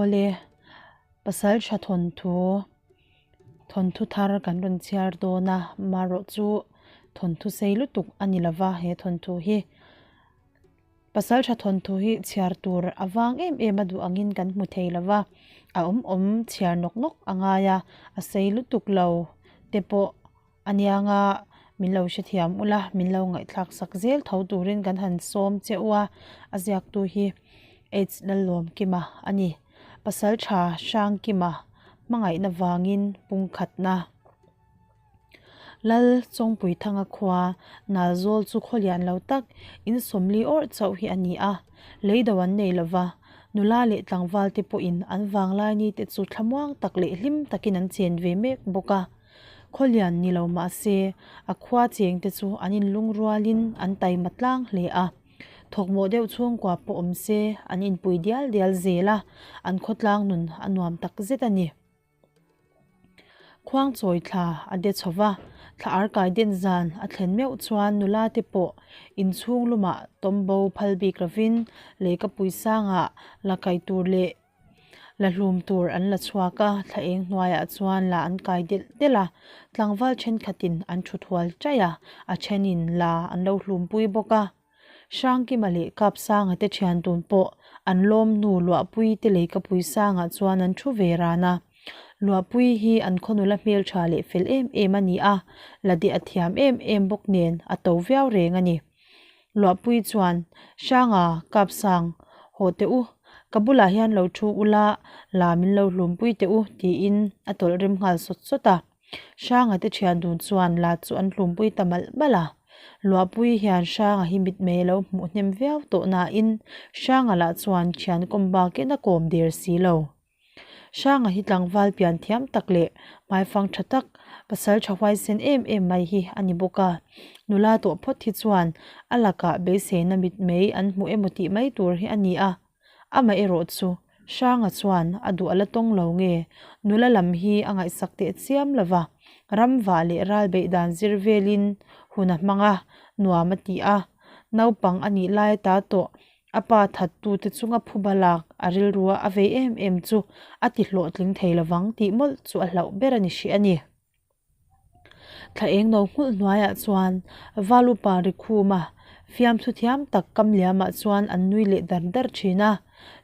Awle, Pasaltha thawnthu, thawnthu thar kan rawn chhiar dawn a, marawh chu thawnthu sei lutuk a ni lova he thawnthu hi. Pasaltha thawnthu hi chhiar tur a vang em em a duh angin kan hmu thei lova, a awm awm chhiar nawk nawk a ngai a, a sei lutuk lo te pawh A nianga min lo hrethiam ula, min lo ngaihthlak sak zel tho turin kan han sawm che u a, a ziaktu hi H Lallawmkima a ni. Pasal tha Hrangkima hmangaihna vangin pungkhatna. Lal Chawngpuithanga khua Nalzawl chu khaw lian lo tak in sawmli awrh chauh hi a ni a, lei do an nei lova, nula leh tlangval te pawhin an vanglai ni te chu thlamuang tak leh hlim takin an chen ve mek bawk a. Khawlian ni lo mah se, a khua cheng te chu an inlungrualin an taima tlang hle a. Thawkmawh deuh chhungkua pawh awm se, an inpui dial dial zel a, an khawtlang nun a nuam tak zet a ni. Khuang chawi thla a de chho va, thla ar kai den zan a thlen meuh chuan nula te pawh inchhung lumah tawmbo phal bik lovin lehkapui sangah la kai tur leh La hlum tur an la chhuak a, thla eng hnuaiah chuan la an kai delh delh a, tlangval thenkhatin an thut hual chaih a, a thenin la an lo hlumpui bawk a. Hrangkima leh Kapsanga te thian tun pawh an lawm hnu Luahpui te leikapui sangah chuan an thu ve ran a. Luahpui hi an khaw nula hmeltha leh fel em em a ni a, la deh a thiam em em bawk nen a to viau reng a ni. Luahpui chuan, Hranga, Kapsang, haw teh u, ka bulah hian lo thu ula, la min lo hlumpui teh u, tiin a tawlh rem nghal sawt sawt a. Hranga te thian dun chuan la chu an hlumpui ta malh malh a. Luahpui hian Hranga hi mitmei a lo hmuh hnem viau tawh nain Hranga lah chuan thian kawm bakin a kawm der si lo. Hranga hi tlangval pian thiam tak leh hmaifang tha tak, pasal tha huaisen em em mai hi a ni bawk a. Nula tawh phawt hi chuan a lakah beiseina mitmei an hmu emaw tih mai tur hi a ni a. Amaherawh chu Hranga chuan a duh a la tawng lo nge, nula lam hi a ngaihsak teh chiam lo va, ram vah leh ral beih dan zir velin hun a hmang a, nuam a ti a. Naupang a nih lai ta tawh A pa thattute chunga phuba lak a rilrua a vei em em chu a ti hlawhtling thei lovang tih mawlh chu a hlauh ber a ni hrih a ni. Thla eng no nghulh hnuaiah chuan Valupa Rikhuma fiamthu thiam tak kam liamah chuan an nui leh dar dar thin a.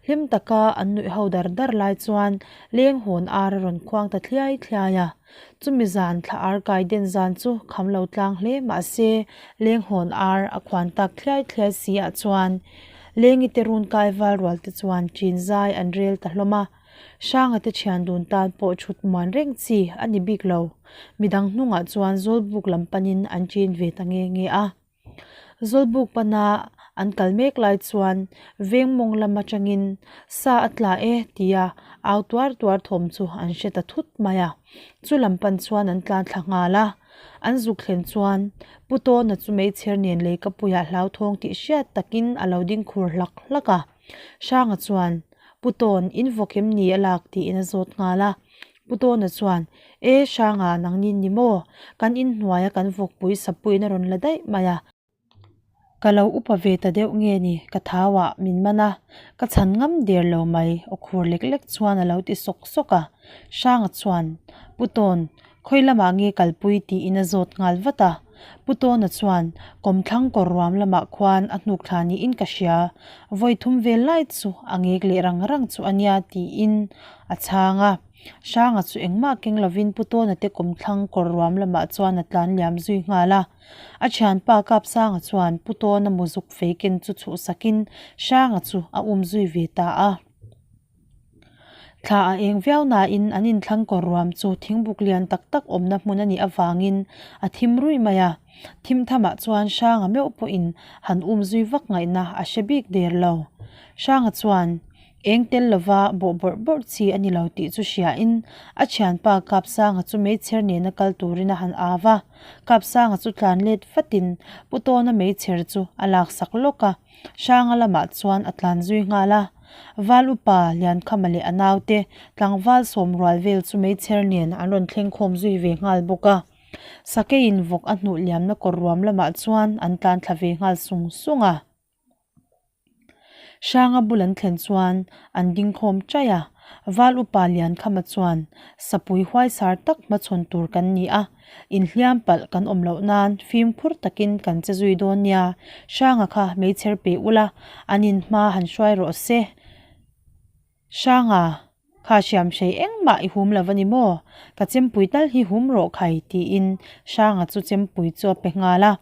Hlim taka an nuih ho dar dar lai chuan leng hawn ar a rawn khuang ta thliai thliai a. Chumi zan thla ar kai den zan chu kham lo tlang hle mah se lenghawn ar a khuan tak thliai thliai si ah chuan lengi te run kai val rual te chuan chin zai an rel ta hlawm a. Hranga te thian dun tan pawh thut muan reng chi a ni bik lo. Midang hnungah chuan Zawlbuk lam panin an chin ve ta nge nge a. Zawlbuk pana an kal mek lai chuan veng mawng lam atangin sa a tla e tia au tuar tuar thawm chu an hre ta thut mai a, chu lam pan chuan an tlan thla nghal a, an zuk thlen chuan Pu Tawna chu meichher nen leikapuiah hlauthawng tih hriat takin a lo ding khur hlak hlak a, Hranga chuan Pu Tawn in vawk em ni a lak tiin a zawt nghal a. Pu Tawna chuan, E Hranga, nangnin ni maw? Kan inhnuaia kan vawkpui sapuiin a rawn la daih mai a. Ka lo upa ve ta deuh nge ni, ka thauah min man a, ka chhan ngam der lo mai, aw khur lek lek chuan a lo ti sawk sawk a. Hranga chuan, Pu Tawn, khawi lamah nge kalpui tiin a zawt nghal vat a. Pu Tawna chuan, Kawmthlang kawr ruam lamah khuan a hnuk thla niin ka hria, vawi thum vel lai chu a ngek leh rang rang chu a nia tiin a chhang a. Hranga chu engmah keng lovin Pu Tawna te kawmthlang kawr ruam lamah chuan a tlan liam zui nghal a. A thianpa Kapsanga chuan Pu Tawna muzuk fei ken chu chhuhsakin Hranga chu a um zui ve ta a. Thla a eng viau nain an inthlang kawr ruam chu thingbuk lian tak tak awmna hmun a nih avangin a thim ruih mai a. Thim thamah chuan Hranga meuh pawhin han um zui vak ngaihna a hre bik der lo. Hranga chuan eng tel lova bawh bawrh bawrh chi a ni lo tih chu hriain a thianpa Kapsanga chu meichher nena kal turin a han au a. Kapsanga chu tlan let vatin Pu Tawna meichher chu a laksak lawk a. Hranga lamah chuan a tlan zui nghal a, Val upa Liankhama leh a naute tlangval sawm rual vel chu meichher nen an rawn thleng khawm zui ve nghal bawk a. Sakeiin vawk a hnuh liamna kawr ruam lamah chuan an tlan thla ve nghal sung sung a. Hranga bul an thlen chuan an ding khawm chaih a. Val upa Liankhama chuan, Sapui huaisar tak hmachhawn tur kan ni a, inhliam palh kan awm loh nan fimkhur takin kan che zui dawn nia, Hranga kha meichher pe ula, an in hma han hruai rawh se. Hranga, kha hriamhrei engmah i hum lo a ni maw? Ka chempui tal hi hum rawh khai tiin Hranga chu chempui chu a pe nghal a.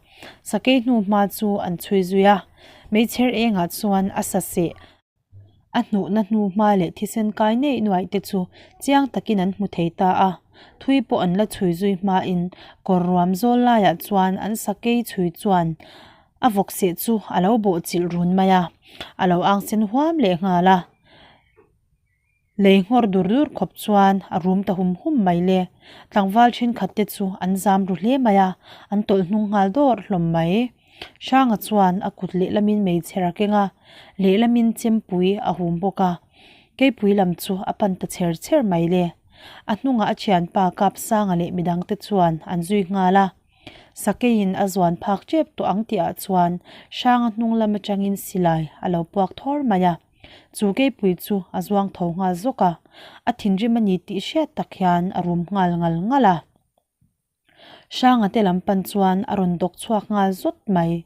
Sakei hnu hma chu an chhui zui a, meichher engah chuan a sa seh. A hnuhna hnu hma leh thisen kai neih nuaih te chu chiang takin an hmu thei ta a. Thui pawh an la chhui zui hmain kawr ruam zawl laiah chuan an sakei chhui chuan a vawk seh chu a lo bawh chilh run mai a, a lo ang sen huam leh nghal a. Lei nghawr dur dur khawp chuan a rum ta hum hum mai le. Tlangval thenkhat te chu an zam ru hle mai a, an tawlh hnung nghal dawr hlawm mai. Hranga chuan a kut lehlamin meichher a keng a, lehlamin chempui a hum bawk a. Keipui lam chu a pan ta chher chher mai le. A hnungah a thianpa Kapsanga leh midangte chuan an zui nghal a. Sakeiin a zuan phak tep tawh ang tihah chuan Hranga hnung lam atangin silai a lo puak thawr mai a. Chu keipui chu a zuang tho nghal zawk a, a thinrim a ni tih hriat tak hian a rum nghal ngal ngal a. Hranga te lam pan chuan a rawn dawk chhuak nghal zawt mai.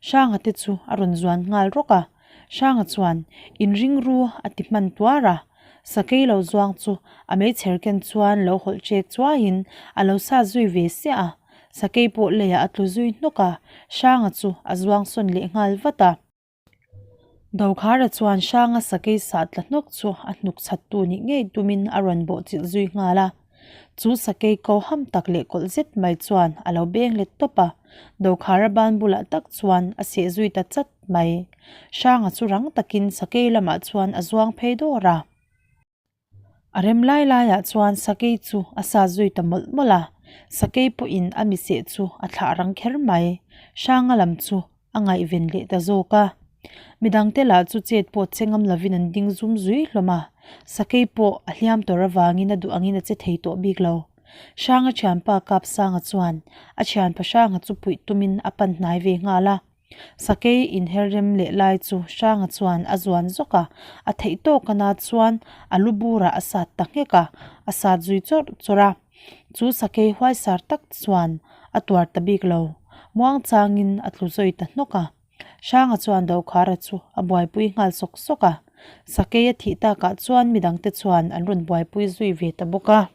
Hranga te chu a rawn zuan nghal rawk a, Hranga chuan inring ru a ti hman tuar a. Sakei lo zuang chu a meichher ken chuan lo hawlh chek chuaiin a lo sat zui ve siah a. Sakei pawh leiah a tlu zui hnawk a, Hranga chu a zuang sawn leh nghal vat a. Dokhara chuan Hranga sakei sah tla hnawk chu a hnuk chhattu nih ngei tumin a rawn bawh chilh zui nghal a. Chu sakei ko ham tak leh kawlh zet mai chuan a lo beng let tawp a, Dokhara ban bulah tak chuan a seh zui ta chat mai. Hranga chu rang takin sakei lamah chuan a zuang phei dawr a. A rem lai laiah chuan sakei chu a sa zui ta mawlh mawlh a, sakei pawhin a miseh chu a thlah rang kher mai. Hranga lam chu a ngaihven leh ta zawk a. Midangte lah chu chet pawh che ngam lovin an ding zum zui hlawm a, sakei pawh a hliam tawr avangin a duh angin a che thei tawh bik lo. Hranga thianpa Kapsanga chuan a thianpa Hranga chu puih tumin a pan hnai ve nghal a. Sakei inher rem leh lai chu Hranga chuan a zuan zawk a, a theih tawk a na chuan a lu burah a sat ta nghek a, a sat zui chawrh chawrh a. Chu sakei huaisar tak chuan a tuar ta bik lo, muangchangin a tlu zawi ta hnawk a. Hranga chuan Dokhara chu a buaipui nghal sawk sawk a, sakei a thih takah chuan midangte chuan an rawn buaipui zui ve ta bawk a.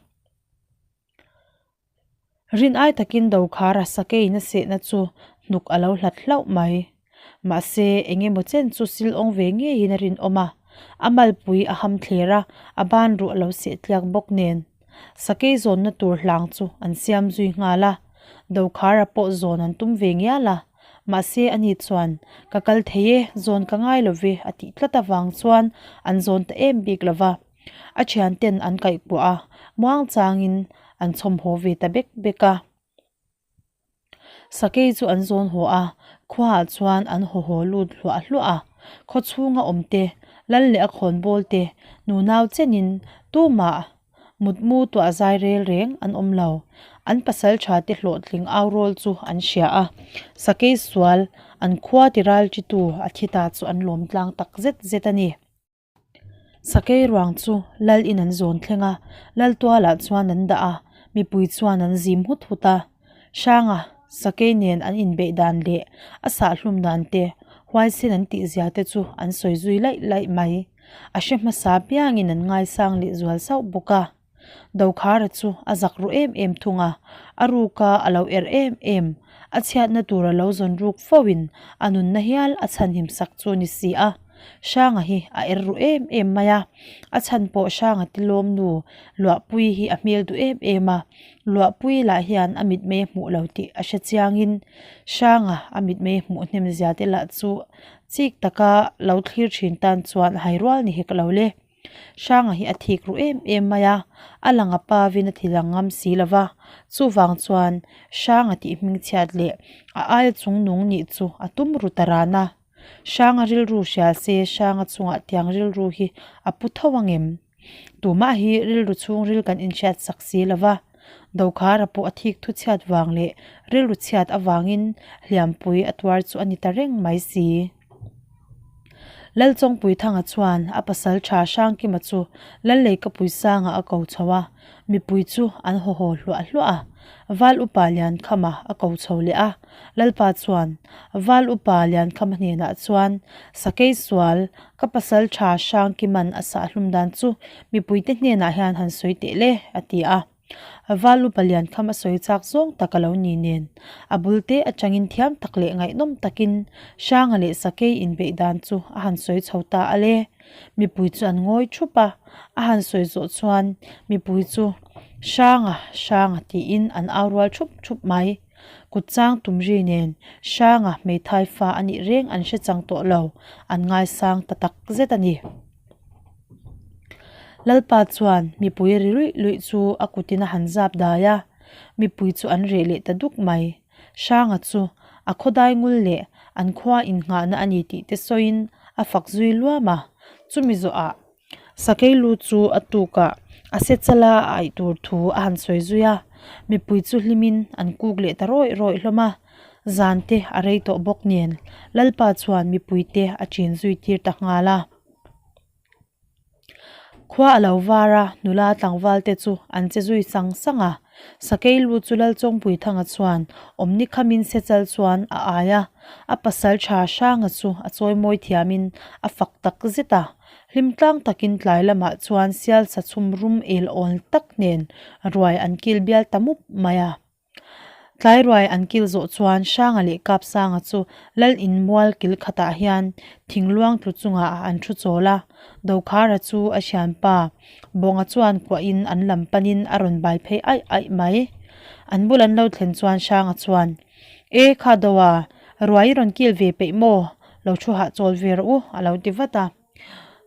Rin ai takin Dokhara sakeiin a sehna chu hnuk a lo hlat hlauh mai. Mahse, eng emaw chen chu sil awng ve ngeiin a rinawm a. A malpui a ham thler a, a ban ruh a lo seh tliak bawk nen. Sakei zawnna tur hlang chu an siam zui nghal a. Dokhara pawh zawn an tum ve ngial a. Mahse, ani chuan, Ka kal thei e, zawn ka ngai lo ve, a tih tlat avang chuan an zawn ta em bik lo va. A thianten an kaihkuah a, muang changin an chhawm haw ve ta bek bek a. Sakei chu an zawn haw a, khuaah chuan an haw haw lut hluah hluah a. Khaw chhunga awm te, lal leh a khawnbawl te, nunau chenin tumah mutmu tuah zai rel reng an awm lo. An pasal tha te hlawhtling au rawl chu an hria a, sakei sual an khua ti ral chitu a thi ta chu an lawm tlang tak zet zet a ni. Sakei ruang chu lal in an zawn thleng a, lal tualah chuan an dah a, mipui chuan an zim hut hut a. Hranga sakei nen an inbeih dan leh a sahhlum dan te, huaisen an tih zia te chu an sawi zui laih laih mai. A hre hmasa piangin an ngaisang leh zual sauh bawk a. Dokhara chu a zak ru em em thung a, a ruka a lo er em em, a chhiatna tur a lo zawn ruk fo in a nunna hial a chhanhim sak chu a ni si a. Hranga hi a er ru em em mai a, a chhan pawh Hranga te lawmnu Luahpui hi a hmel duh em em a, Luahpui lah hian a mitmei a hmuh lo tih a hre chiangin Hranga a mitmei hmuh hnem zia te lah chu chik taka lo thlir thin tan chuan hai rual ni hek lo le. Hranga hi a thik ru em em mai a, a lang a pavin a ti lang ngam si lo va, chuvang chuan Hranga tih hming chhiat leh a aia chung nung nih chu a tum ru ta ran a. Hranga rilru hrial se Hranga chungah tiang rilru hi a pu tho angem? Tumah hi rilru chhungril kan inhriat sak si lo va, Dokhara pawh a thik thu chhiat vang leh rilru chhiat avangin hliampui a tuar chu a ni ta reng mai si. Lalchawngpuithanga chuan a pasalṭha Hrangkima chu Lalleikapui sangah a ko chho a, mipui chu an haw haw hluah hluah a. Val upa Liankhama a ko chho leh a, Lalpa chuan Val upa Liankhama hnenah chuan, Sakei sual, ka pasalṭha Hrangkima'n a sahhlum dan chu mipuite hnenah hian han sawi teh le, a ti a. Val upa Liankham a sawi chak zawng tak a lo ni nen, a bul te atangin thiam tak leh ngaihnawm takin Hranga leh Sakei inbeih dan chu a han sawi chho ta a le. Mipui chu an ngawi thup a, a han sawi zawh chuan mipui chu Hranga, Hranga tiin an au rual thup thup mai. Kut chang tum ri nen Hranga hmeithai fa a nih reng an hre chang tawh lo, an ngaisang ta tak zet a ni. Lalpa chuan mipui ri luih luih chu a kutin a han zap dai a, mipui chu an reh leh ta duk mai. Hranga chu a khawdai ngul leh an khua innghahna a ni tih te sawiin a fak zui luam a, chumi zawhah Sakei lu chu a tukah a se chala a aih tur thu a han sawi zui a, mipui chu hlimin an kuk leh ta rawih rawih hlawm a, zan te a rei tawh bawk nen Lalpa chuan mipui te a chin zui tir ta nghal a. Khua a lo var a, nula tlangval te chu an che zui sang sang a. Sakei lu chu Lalchawngpuithanga chuan awmni khamin sechal chuan a ai a, a pasal tha Hranga chu a chawimawi thiamin a fak tak zet a. Hlim tlang takin tlai lamah chuan sial sa chhum rum el awl tak nen ruai an kil bial ta mup mai a. Tlai ruai an kil zawh chuan Hranga leh Kapsanga chu Lal in mual kil khatah hian thing luang tlu chungah an thu chawl a, Dokhara chu a thianpa Bawnga chuan kuahin an lam panin a rawn bai phei aih aih mai. An bul an lo thlen chuan Hranga chuan, E kha Doa, ruai i rawn kil ve peih maw? Lo thu hahchawl ve rawh u, a lo ti vat a.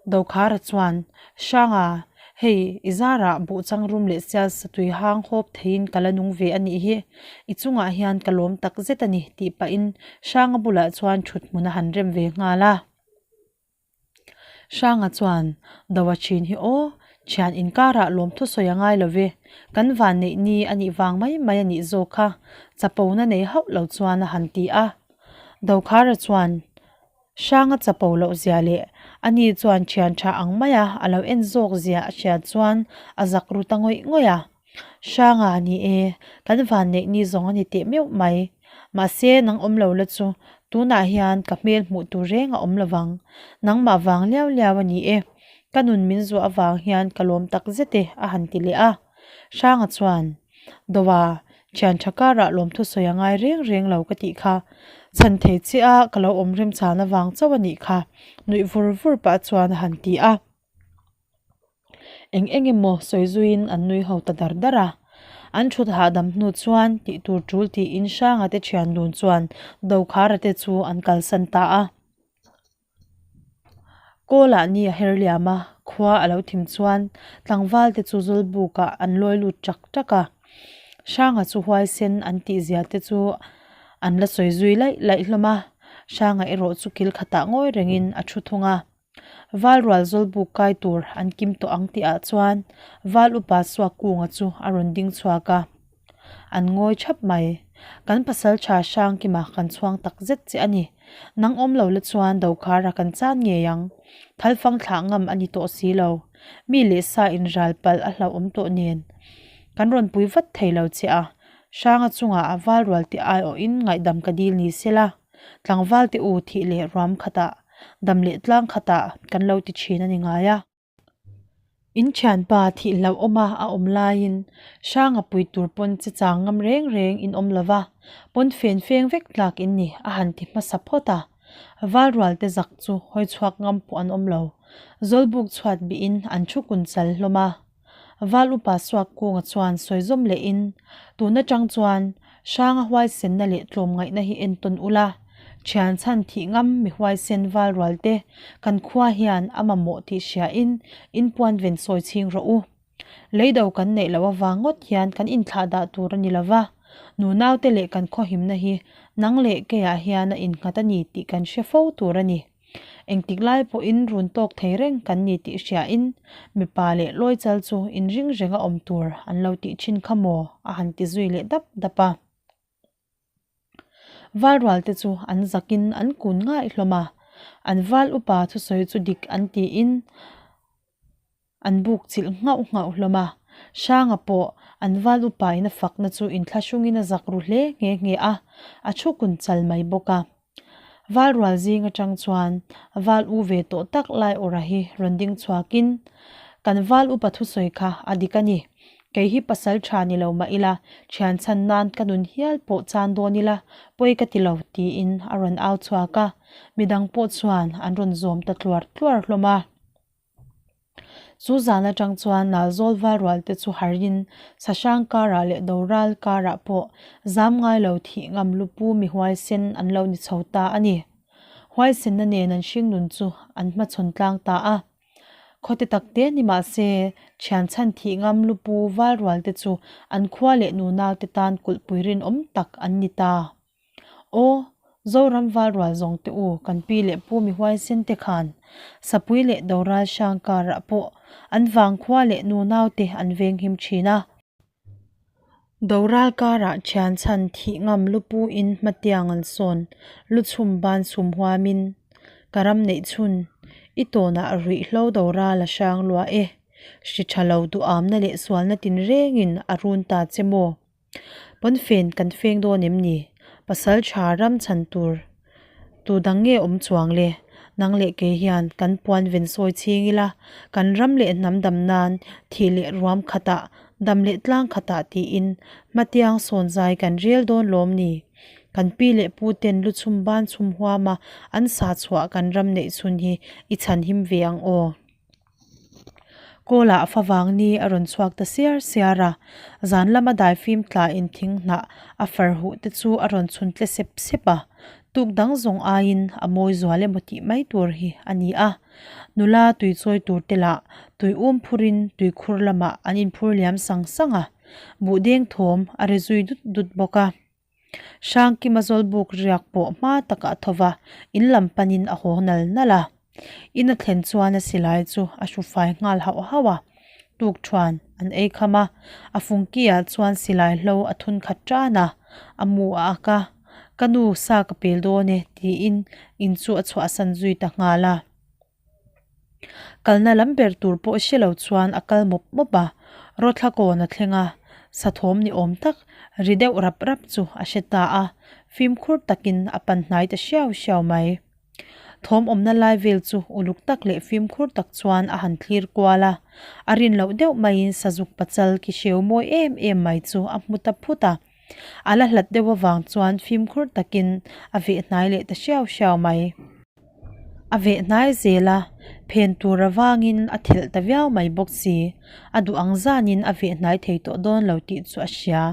Dokhara chuan, Hranga, hei i zarah buh changrum leh sial satui hang hawp theiin ka la nung ve a nih hi, i chungah hian ka lawm tak zet a ni, tih pahin Hranga bulah chuan thut hmun a han rem ve nghal a. Hranga chuan, Doa thin hi aw, thian inkarah lawmthu sawi a ngai lo ve, kan vanneih ni a nih vang mai mai a nih zawk kha, chapona nei hauh lo chuan a han ti a. Dokhara chuan, Hranga chapo loh zia leh ani chuan thian tha ang maia a lo en zawk zia a hriat chuan a zak ru ta ngawih ngawih a. Hranga ni e, kan vanneih ni zawng a ni teh meuh mai. Mahse nang awm lo la chu tunah hian ka hmel hmuh tur reng a awm lovang. Nangmah vang liau liau a ni e. Ka nun min zuah avang hian ka lawm tak zet e a han ti leh a. Hranga chuan, Doa, thian tha karah lawmthu sawi a ngai reng reng lo ka tih kha. Chhan thei che a ka lo awm remchhan avang chauh a nih kha, nuih vur vur pah chuan a han ti a. Eng eng emaw sawi zuiin an nui ho ta dar dar a. An thut hahdam hnu chuan tih tur tul tiin Hranga te thian dun chuan Dokhara te chu an kalsan ta a. Kawlah ni a her liam a, khua a lo thim chuan tlangval te chu Zawlbuk ah an lawi lut tak tak a. Hranga chu huaisen an tih zia te chu an la sawi zui laih laih hlawm a, Hranga erawh chu kil khatah ngawi rengin a thu thung a. Valrual Zawlbuk kai tur an kim tawh ang tih ah chuan Val upa Suakkunga chu a rawn ding chhuak a. An ngawi thap mai. Kan pasal tha Hrangkima kan chhuang tak zet che a ni. Nang awm lo la chuan Dokhara kan chan ngei ang. Thalfang thlah ngam a ni tawh si lo. Mi leh sa inral palh a hlauhawm tawh nen. Kan rawn pui vat thei lo che a. Hranga chungah a val rual tih aiawhin ngaihdam ka dil ni se la. Tlangval te u thih leh ruam khatah, dam leh tlang khatah kan lo ti thin a ni ngai a. In thianpa thih hlauhawma a awm laiin Hranga pui tur pawn che chang ngam reng reng in awm lova, pawn fen feng vek tlak in ni a han ti hmasa phawt a. Valrual te zak chu hawi chhuak ngam pawh an awm lo. Zawlbuk chhuat bihin an thu kun chal hlawm a. Val upa suak kunga chuan sawi zawm lehin, Tun atang chuan Hranga huaisenna leh tlawmngaihna hi entawn ula, thian chhan thih ngam mi huaisen val rual te kan khua hian a mamawh tih hriain in puan ven sawi chhing rawh u. Leido kan neih loh avang ngawt hian kan inthlah dah tur a ni lova, nunaute leh kan khawhimna hi nang leh keiah hian a innghat a ni tih kan hre fo tur a ni. Engtik lai pawhin run tawk thei reng kan ni tih hriain mipa leh lawi chal chu inring renga awm tur an lo tih thin kha maw a han ti zui leh dap dap a. Valrual te chu an zakin an kun ngaih hlawm a. An val upa thusawi chu dik an tiin an buk chilh nghauh nghauh hlawm a. Hranga pawh an val upa in a fakna chu inthlahrungin a zak ru hle nghe nghe a, a thu kun chal mai bawk a. Val rual zing atang chuan val u ve tawh tak lai awrha hi rawn ding chhuakin, Kan val upa thusawi kha a dik a ni. Kei hi pasal tha ni lo mah ila, thian chhan nan ka nun hial pawh chan dawn ila, pawi ka ti lo, tiin a rawn au chhuak a. Midang pawh chuan an rawn zawm ta tluar tluar hlawm a. Chu zan atang chuan Nalzawl Valrual te chu harin Sahrang karah leh Doral karah pawh zam ngai lo thih ngam lupu mi huaisen an lo ni chho ta a ni. Huaisenna nen an hringnun chu an hmachhawn tlang ta a. Khawte tak te ni mah se thian chhan thih ngam lupu Valrual te chu an khua leh nunau te tan kulhpui rinawm tak an ni ta. Aw, Zoram Valrual zawng te u, kan pi leh pu mi huaisen te khan Sapui leh Doral hrang karah pawh an vangkhua leh nunau te an venghim thin a. Doral karah thian chhan thih ngam lupu in hmatiang an sawn luchhum ban chhum huamin ka ram neih chhun i tawnah ruihhlo Doral a hrang lua e, hri tha lo duhamna leh sualna tinrengin a run ta che maw? Pawnfen kan feng dawn em ni? Pasal tha ram chhan tur tu dang nge awm chuang le? Nang leh kei hian kan puan ven sawi chhing ila, kan ram leh hnam dam nan thih leh ruam khatah, dam leh tlang khatah tiin hmatiang sawn zai kan rel dawn lawm ni? Kan pi leh pu ten lu chhum ban chhum huama an sa chhuah kan ram neih chhun hi i chhan him ve ang aw. Kawlah favang ni a rawn chhuak ta siar siar a, zan lama daifim tlain thing hnah a far huh te chu a rawn chhun tle sep sep a, tuk dang zawng aiin a mawi zual emaw tih mai tur hi a ni a. Nula tui chawi tur te lah tui um phurin tui khur lamah an inphur liam sang sang a, buhdeng thawm a ri zui dut dut bawk a. Hrangkima zawlbuk riak pawh hma takah a tho va, in lam panin a haw nal nal a. In a thlen chuan a silai chu a hru fai nghal hauh hauh a, tukthuan an ei kham a, a fungki ah chuan silai hlo a thun khat tan a, a mu a ak a, Ka nu sa ka pel dawn e tiin in chu a chhuahsan zui ta nghal a. Kalna lam ber tur pawh hre lo chuan a kal mawp mawp a, rawthla kawn a thleng a, sathawm ni awm tak ri deuh rap rap chu a hre ta a, fimkhur takin a pan hnai ta hriau hriau mai. Thawm awmna lai vel chu uluk tak leh fimkhur tak chuan a han thlir kual a, a rin loh deuh maiin sazuk pachal ki hreu mawi em em mai chu a hmu ta phut a, a la hlat deuh avang chuan fimkhur takin a veh hnai leh ta hriau hriau mai. A veh hnai zel a, phen tur avangin a thelh ta viau mai bawk si. A duh ang zanin a veh hnai thei tawh dawn lo tih chu a hria.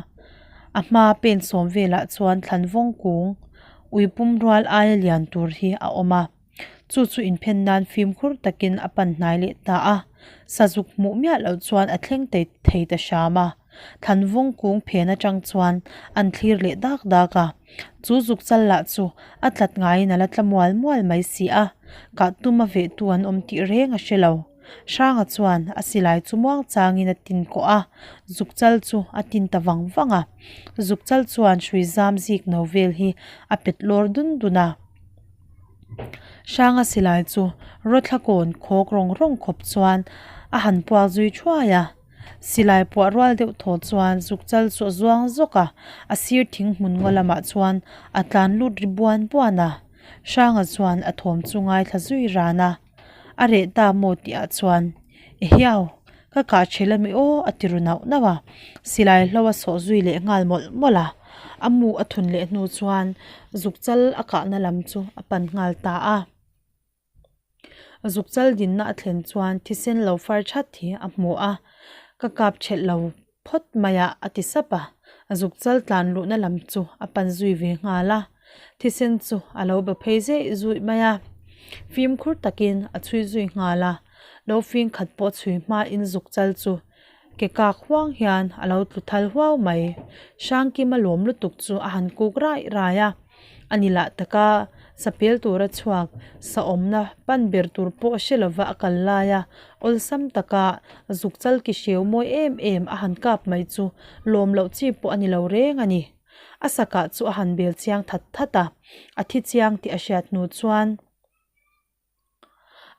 A hma pen sawm velah chuan thlan vawng kung ui pum rual aia lian tur hi a awm a. Chu chu inphen nan fimkhur takin a pan hnai leh ta a. Sazuk hmuh miah loh chuan a thleng thei ta hram a. Thlan vawng kung phen atang chuan an thlir leh dak dak a. Chu zuk chal lah chu a tlat ngaiin a la tla mual mual mai si a, kah tuma vehtu an awm tih reng a hre lo. Hranga chuan a silai chu muang changin a tin kawh a, zuk chal chu a tin ta vang vang a. Zuk chal chuan hrui zam zik no vel hi a pet lawr dun dun a. Hranga silai chu rawthla kawn khawk rawng rawng khawp chuan a han puak zui thuai a. Silai puah rual deuh thaw chuan zuk chal chu a zuang zawk a, a sir thing hmun ngaw lamah chuan a tlan lut ri buan buan a. Hranga chuan a thawm chu ngaithla zui ran a, a reh ta maw tih ah chuan, Ehiau, ka kah ṭhel ami aw a ti ru nauh nauh a, silai hlo a sawh zui leh nghal mawlh mawlh a. A mu a thun leh hnu chuan zuk chal a kahna lam chu a pan nghal ta a. Zuk chal dinna a thlen chuan thisen lo far that hi a hmu a, Ka kap thelh lo phawt mai a a ti sap a. Zuk chal tlan luhna lam chu a pan zui ve nghal a, thisen chu a lo be phei zeih zuih mai a. Fimkhur takin a chhui zui nghal a, lo fing khat pawh chhui hmain zuk chal chu ke kak huang hian a lo tlu thal huau mai. Hrangkima lawm lutuk chu a han kuk raih raih a, a ni lah taka sapel tura chhuak sa awmna pan ber tur pawh hre lova a kal lai a, awlsam taka zuk chal ki hreu mawi em em a han kap mai chu lawm loh chi pawh a ni lo reng a ni. A sakah chu a han bel chiang that that a, a thi chiang tih a hriat hnu chuan.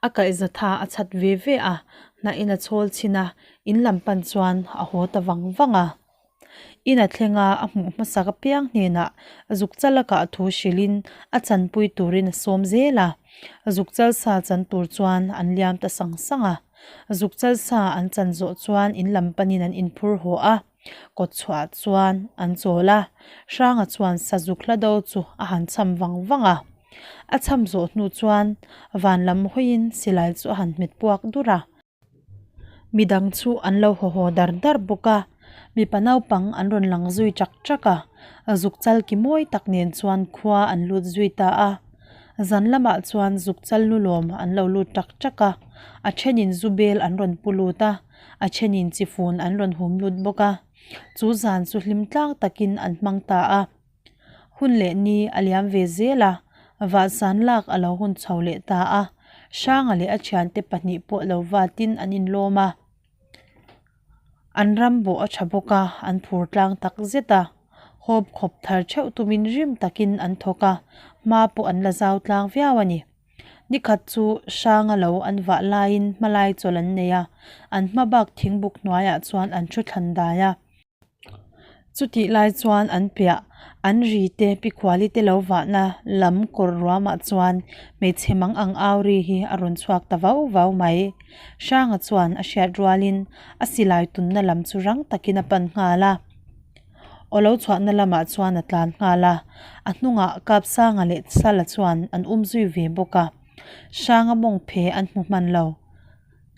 A kaihza tha a chhat ve ve a, hnahin a chhawl chhin a, in lam pan chuan a haw ta vang vang a. In a thleng a, a hmuh hmasak apiang hnenah zukchal a kah thu hrilhin a chanpui turin a sawm zel a. Zukchal sa chan tur chuan an liam ta sang sang a. Zukchal sa an chan zawh chuan in lam panin an inphur haw a. Kawt chhuah chuan an chawl a, Hranga chuan sazuk hla do chu a han cham vang vang a. A cham zawh hnu chuan van lam hawiin silai chu a han hmet puak dur a. Midang chu an lo haw haw dar dar bawk a, mipa naupang an rawn lang zui chak chak a, zuk chal ki mawi tak nen chuan khua an lut zui ta a. Zan lamah chuan zuk chal lu lawm an lo lut chak chak a, a thenin zu bel an rawn pu lut a, a thenin chi fun an rawn hum lut bawk a. Chu zan chu hlim tlang takin an hmang ta a. Hun leh ni a liam ve zel a, vahsan lak a lo hun chho leh ta a, Hranga leh a thiante pahnih pawh lo vatin an inlawm a. An ram bawh a tha bawk a, an phur tlang tak zet a. Hawp khawp thar theuh tumin rim takin an thawk a, hma pawh an la zau tlang viau a ni. Nikhat chu Hranga lo an vah laiin hmalai chawlh an nei a, an hma bak thingbuk hnuaiah chuan an thu thlan dai a. Chutih lai chuan an piah an ri te pi khuali te lo vahna lam kawr ruamah chuan hmeichhe mang ang au ri hi a rawn chhuak ta vau vau mai. Hranga chuan a hriat rualin a silai tunna lam chu rang takin a pan nghal a. Aw lo chhuahna lamah chuan a tlan nghal a, a hnungah Kapsanga leh Sala chuan an um zui ve bawk a. Hranga mawng phe an hmu hman lo.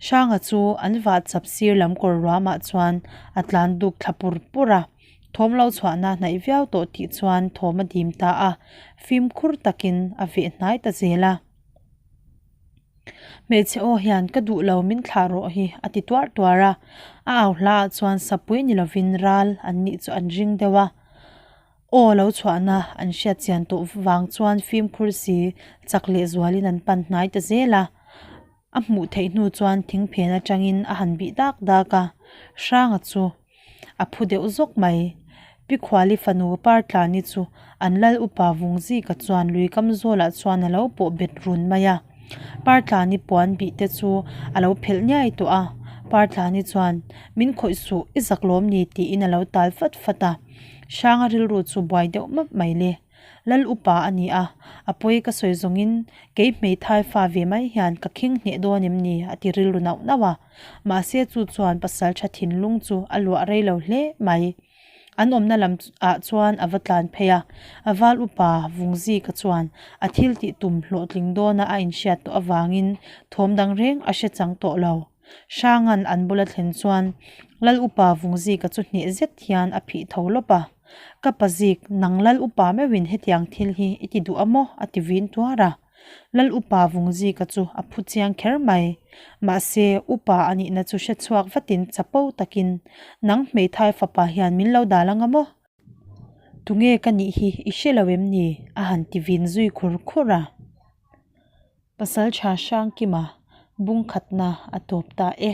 Hranga chu an vah chap sir lam kawr ruamah chuan a tlan duk thla pur pur a, thawm lo chhuahna hnaih viau tawh tih chuan thawm a dim ta a, fimkhur takin a veh hnai ta zel a. Hmeichhe aw hian ka duh lo min thlah rawh hi a ti tuar tuar a, a au hla ah chuan sapui ni lovin ral an nih chu an ring deuh a, aw lo chhuahna an hriat chian tawh vang chuan fimkhur si chak leh zualin an pan hnai ta zel a. A hmuh theih hnu chuan thing phen atangin a han bih dak dak a, Hranga chu a phu deuh zawk mai. Pi Khuali fanu Partlani chu an lal upa Vungzika chuan lui kam zawlah chuan a lo pawh bet run mai a. Partlani puan bih te chu a lo phelh niai tawh a, Partlani chuan, Min khawih suh, i zak lawm ni tiin a lo tal fat fat a. Hranga rilru chu buai deuh map mai le. Lal upa a ni a, a pawi ka sawi zawngin kei hmeithai fa ve mai hian ka khing hneh dawn em ni a ti rilru nauh nauh a. Mahse chu chuan pasal tha thinlung chu a luah rei lo hle mai. An awmna lam ah chuan a va tlan phei a, a val upa Vungzika chuan a thil tih tum hlawhtling dawna a inhriat tawh avangin thawm dang reng a hre chang tawh lo. Hranga'n an bula thlen chuan Lal upa Vungzika chu hneh zet hian a phih tho lawp a. Ka pa zik, nang Lal upa meuhin hetiang thil hi i ti duh a maw? a ti vin tuar a. Lal upa Vungzika chu a phu chiang kher mai. Mahse, upa a nihna chu hre chhuak vatin chapo takin, Nang hmeithai fapa hian min lo dal anga maw? Tunge ka nih hi i hre lo em ni? a han ti vin zui khur khur a. Pasaltha Hrangkima bungkhatna a tawp ta e.